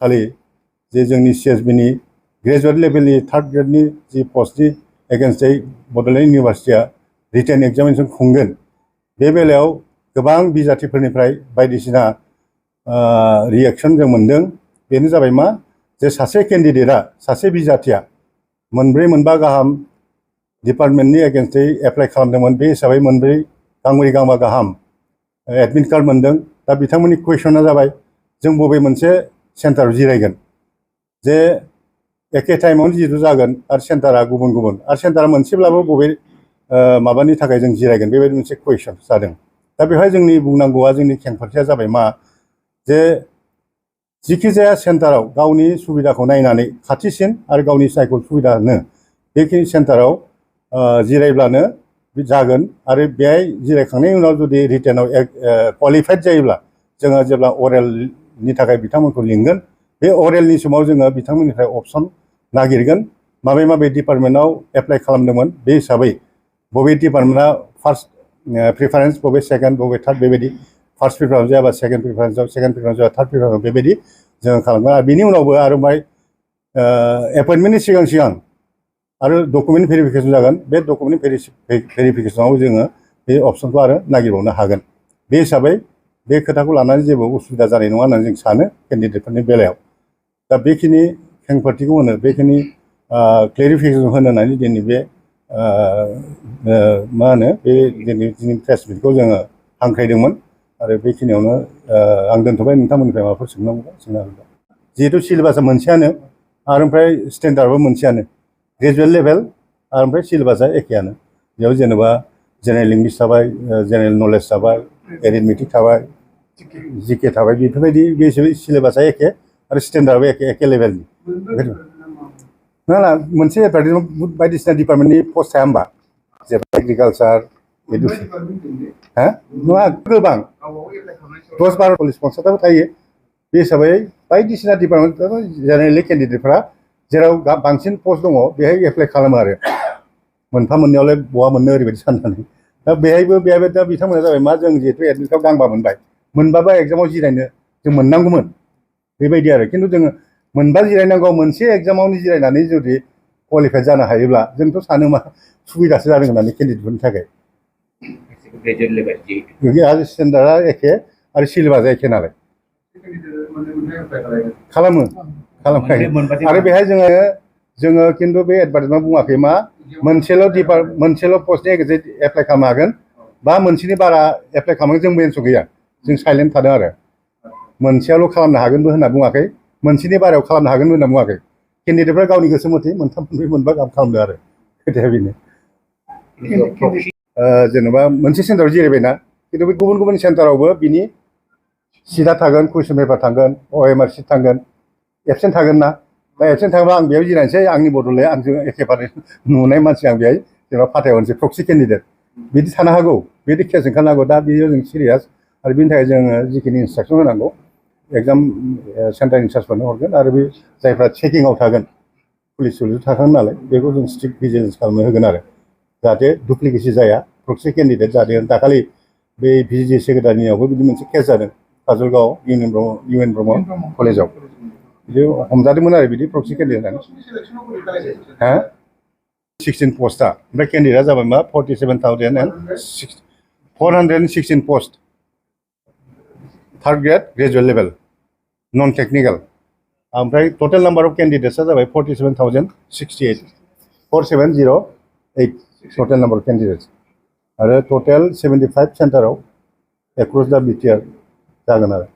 खालि जे जोंनि CSB नि ग्रेजुवेट लेभेलनि थार्ड ग्रेडनि जि पस्टनि एगेन्स्टै बड'लेण्ड इउनिभार्सिटिया रिटेन एग्जामिनेसन खुंगोन बे बेलायाव गोबां बिजाथिफोरनिफ्राय बायदिसिना रिएक्सन जों मोनदों। बेनो जाबाय मा जे सासे केन्डिडेटआ सासे बिजाथिया मोनब्रै मोनबा गाहाम डिपार्टमेन्टनि एगेन्स्टै एप्लाइ खालामदोंमोन। बे हिसाबै मोनब्रै गांब्रै गांबा गाहाम एडमिट कार्ड मोनदों। दा बिथांमोननि कुइसना जाबाय जों बबे मोनसे सेन्टाराव जिरायगोन, जे एखे टाइमावनो जिहेतु जागोन आरो सेन्टारा गुबुन गुबुन आरो सेन्टारा मोनसेब्लाबो बबे माबानि थाखाय जों जिरायगोन बेबायदि मोनसे कुइसन जादों। दा बेवहाय जोंनि बुंनांगौआ जोंनि खेंफोरथिया जाबाय मा जे जिखि जाया सेन्टाराव गावनि सुबिदाखौ नायनानै खाथिसिन आरो गावनि सायख' सुबिदा होनो बेखिनि सेन्टाराव जिरायब्लानो जागोन। आरो बेहाय जिरायखांनायनि उनाव जुदि रिटेनाव क्वालिफाइड जायोब्ला जोङो जेब्ला अरेलनि थाखाय बिथांमोनखौ लिंगोन बे अरेलनि समाव जोङो बिथांमोननिफ्राय अपसन नागिरगोन माबे माबे डिपार्टमेन्टआव एप्लाइ खालामदोंमोन बे हिसाबै बबे डिपार्टमेन्टआ फार्स्ट प्रिफारेन्स, बबे सेकेन्ड, बबे थार्ड बेबायदि फार्स्ट प्रिफारेन्स जायाबा सेकेन्ड प्रिफारेन्सआव, सेकेन्ड प्रिफारेन्स जाबा थार्ड प्रिफारेन्सआव बेबायदि जोङो खालामगोन। आरो बिनि उनावबो आरो बाय एपइन्टमेन्टनि सिगां सिगां आरो डकुमेन्ट भेरिफिकेसन जागोन। बे डकुमेन्ट भेरिफिकेसनाव जोङो बे अपसनखौ आरो नागिरबावनो हागोन। बे हिसाबै बे खोथाखौ लानानै जेबो उसुबिदा जानाय नङा होननानै जों सानो केन्डिडेटफोरनि बेलायाव। दा बेखिनि खेंफोरथिखौ होनो बेखिनि क्लेरिफिकेसन होनो होननानै दिनै बे मा होनो बे दिनै प्रेस मिटखौ जोङो हांख्रायदोंमोन। आरो बेखिनियावनो आं दोनथ'बाय। नोंथांमोननिफ्राय माबाफोर सोंनांगौबा सोंनो हागोन। जिहेतु सिलेबासा मोनसेयानो आरो ओमफ्राय स्टेन्डार्डबो मोनसेयानो, ग्रेजुवेट लेभेल आरो ओमफ्राय सिलेबासा एखेयानो। बेयाव जेनेबा जेनेरेल इंलिस थाबाय, जेनेरेल नलेज थाबाय, एरिथमेटिक थाबाय, जिके थाबाय, बेफोरबायदि बे हिसाबै सिलेबासा एखे आरो स्टेन्डार्डबो एखे लेभेलनि। ना मोनसे एडभार्टाइजमेन्ट बायदिसिना डिपार्टमेन्टनि पस्ट थाया होमबा, जेरै एग्रिकालचार, नङा गोबां 10-12 40 50 थायो। बे हिसाबै बायदिसिना डिपार्टमेन्ट जेनेरेलि केन्डिडेटफ्रा जेराव बांसिन पस्ट दङ बेहाय एप्लाइ खालामो आरो मोनफा मोननैयावलाय बहा मोननो ओरैबायदि साननानै। दा बेहायबो दा बिथांमोना जाबाय मा जों जिहेतु एडमिट कार्ड गांबा मोनबाय, मोनबाबा एग्जामाव जिरायनो जों मोननांगौमोन बेबायदि आरो। खिन्थु जोङो मोनबा जिरायनांगौ, मोनसे एग्जामावनो जिरायनानै जुदि क्वालिफाइड जानो हायोब्ला जोंथ' सानो मा सुबिदासो जादों होननानै केन्डिडेटफोरनि थाखाय। आरो स्टेन्डार्डआ एखे आरो सिलेबासा एखे नालाय खालामो आरो बेहाय जोङो खिन्थु बे एडभार्टाइजमेन्टआव बुङाखै मा मोनसेल' पस्टनि गेजेरजों एप्लाइ खालामनो हागोन बा मोनसेनि बारा एप्लाइ खालामनो जों मेन्स गैया। जों साइलेन्ट थादों आरो मोनसेयाल' खालामनो हागोनबो होनना बुङाखै, मोनसेनि बारायाव खालामनो हागोनबो होनना बुङाखै। केन्डिडेटफ्रा गावनि गोसो मथे मोनथाम मोनब्रै मोनबा गाहाम खालामदों आरो खोथाया बेनो। जेनेबा मोनसे सेन्टाराव जिरायबायना, खिन्थु बे गुबुन गुबुन सेन्टारावबो बिनि सिटआ थागोन, कुइसन पेपार थागोन, OMR सिट थागोन, एबसेन्ट थागोन ना। दा एबसेन्ट थाङोबा आं बेयाव जिरायनोसै, आंनि बदलै आंजों एखेबारे नुनाय मानसि आं बेहाय जेनेबा फाथायहरनोसै प्रक्सि केन्डिडेट बिदि थानो हागौ, बिदि केस ओंखारनो हागौ। दा बेयो जों सिरियास आरो बिनि थाखाय जोङो जिखिनि इन्सट्राकसन होनांगौ एग्जाम सेन्टार इनचार्जफोरनो हरगोन। आरो बे जायफ्रा चेकिंआव थागोन पुलिस थागोन नालाय बेखौ जों स्ट्रिक्ट भिजिलेन्स खालामनो होगोन आरो जाहाथे डुप्लिकेसि जाया। प्रक्सि केन्डिडेट जादों दाखालि बे VG सेक्रेटारिनियावबो बिदि मोनसे केस जादों काजलगाव इउएन ब्रह्म कलेजाव बिदि हमजादोंमोन आरो बिदि प्रक्सि केन्डिडेट होननानै 16 पस्टआ। ओमफ्राय केन्डिडेटआ जाबाय मा 47,416 post third grade graduate level non technical. ओमफ्राय टटेल नाम्बार अफ केन्डिडेट्सआ जाबाय 47,068 4708 टटेल नाम्बार अफ केन्डिडेट्स। आरो टटेल 75 सेन्टाराव एक्रस दा BTR जागोन आरो